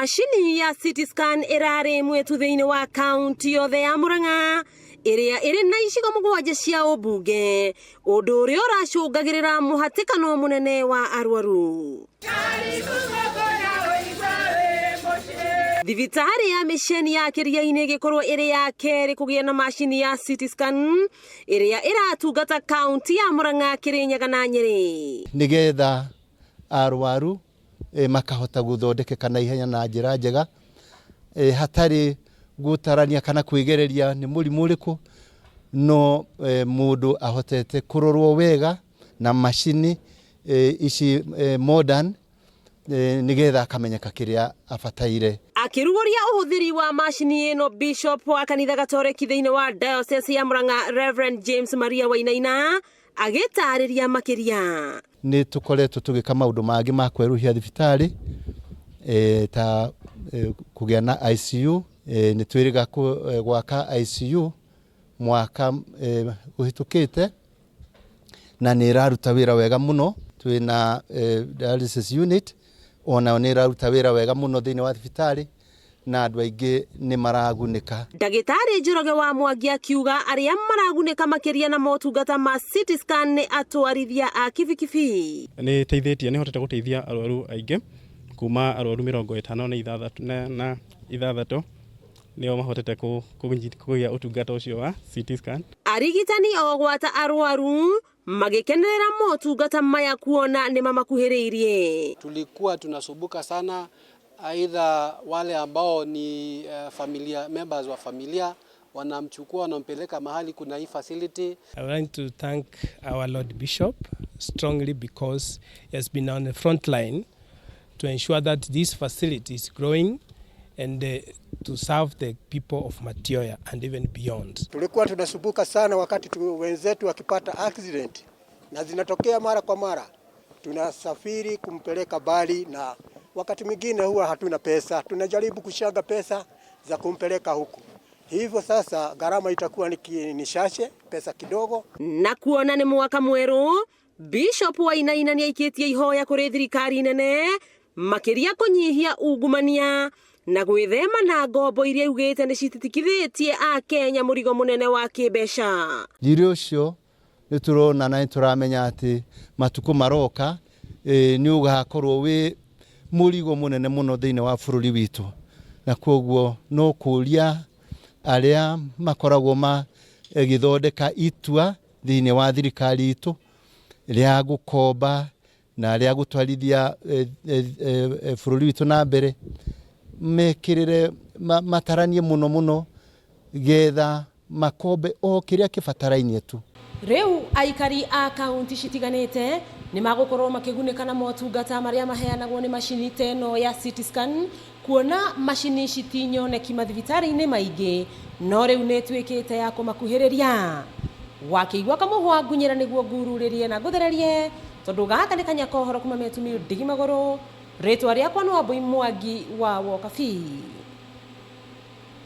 Macini ya CT scan ĩrarĩ ĩmwe tu thĩinĩ wa kaunti yothe ya Murang'a ĩrĩa ĩrĩ na icigo mũgwanja cia ũmbunge, ũndũ ũrĩa ũracũngagĩrĩra mũhatĩkano mũnene wa arwaru. Thibitarĩ ya mĩceni ya Kĩriainĩ ĩgĩkorwo ĩrĩ ya kerĩ kũgĩa na macini ya CT scan ĩrĩa ĩratungata kaunti ya Murang'a, Kĩrĩnyaga na Nyĩrĩ. Nĩgetha arwaru makahota gũthondekeka na ihenya na njĩra njega hatarĩ gũtarania kana kwĩgereria nĩ mũrimũ ũrĩkũ, no mũndũ ahotete kũrorwo wega na macini ici modern nĩgetha akamenyeka kĩrĩa abataire. Akĩrugũria ũhũthĩri wa macini ĩno, Bishop wa kanitha Gatoreki thĩinĩ wa Diocese ya Murang'a, Reverend James Maria Wainaina, agĩtarĩria makĩria. Nĩ tũkoretwo tũgĩka maũndũ mangĩ ma kwerũhia thibitarĩ ta kũgĩa na ICU. Nĩ twĩrĩga gwaka ICU mwaka ũhĩtũkĩte na nĩ ĩraruta wĩra wega mũno. Twĩna dialysis unit, onayo nĩ ĩraruta wĩra wega mũno thĩinĩ wa thibitarĩ na andũ aingĩ nĩ maragunĩka. Ndagĩtarĩ Njoroge wa Mwangi akiuga arĩa maragunĩka makĩria na motungata ma CT scan nĩ atwarithia a kibikibi. Nĩ ĩteithĩtie, nĩ hotete gũteithia arwaru aingĩ, kuma arwaru 56 nĩo mahotete kũgĩa ũtungata ũcio wa CT scan. Arigitani o gwata arwaru magĩkenerera motungata maya kuona nĩ mamakuhĩrĩirie. Tulikuwa tunasumbuka sana, aidha wale ambao ni familia members wa familia wanamchukua, wanampeleka mahali kuna hii facility. I would like to thank our Lord Bishop strongly because he has been on the front line to ensure that this facility is growing and to serve the people of Mathioya and even beyond. Tulikuwa tunasumbuka sana wakati wenzetu wakipata accident, na zinatokea mara kwa mara, tunasafiri kumpeleka mbali, na wakati mwingine huwa hatuna pesa, tunajaribu kuchanga pesa za kumpeleka huku. Hivyo sasa gharama itakuwa ni chache, pesa kidogo. Na kuona nĩ mwaka mwerũ, Bishop Wainaina nĩ aikĩtie ihoya kũrĩ thirikari nene makĩria kũnyihia ungumania na gwĩthema na ngombo iria augĩte nĩ cititikithĩtie Akenya mũrigo mũnene wa kĩmbeca. Thirĩ ũcio nĩ tũrona na nĩ tũramenya atĩ matukũ maroka nĩ ũgakorwo wĩ mũrigo mũnene mũno thĩinĩ wa bũrũri witũ, na koguo no kũria arĩa makoragwo magĩthondeka itua thĩinĩ wa thirikari itũ rĩa gũkomba na rĩa gũtwarithia bũrũri witũ na mbere, mekĩrĩre mataranie mũno mũno getha makombe o kĩrĩa kĩbatarainie tu. Rĩu aikari a kaunti citiganĩte nĩ magũkorwo makĩgunĩka na motungata marĩa maheanagwo nĩ macini ta ĩno ya CT scan, kuona macini ici ti nyoneki mathibitarĩ-inĩ maingĩ, no rĩu nĩ ĩtuĩkĩte ya kũmakuhĩrĩria. Wakĩigua kamũhwa ngunyĩra nĩguo ngururĩrie na ngũthererie, tondũ gaka nĩ kanya kohoro kuma Metu ndigi magũrũ. Rĩtwa rĩakwa nĩ Wambui Mwangi wa Wokabi.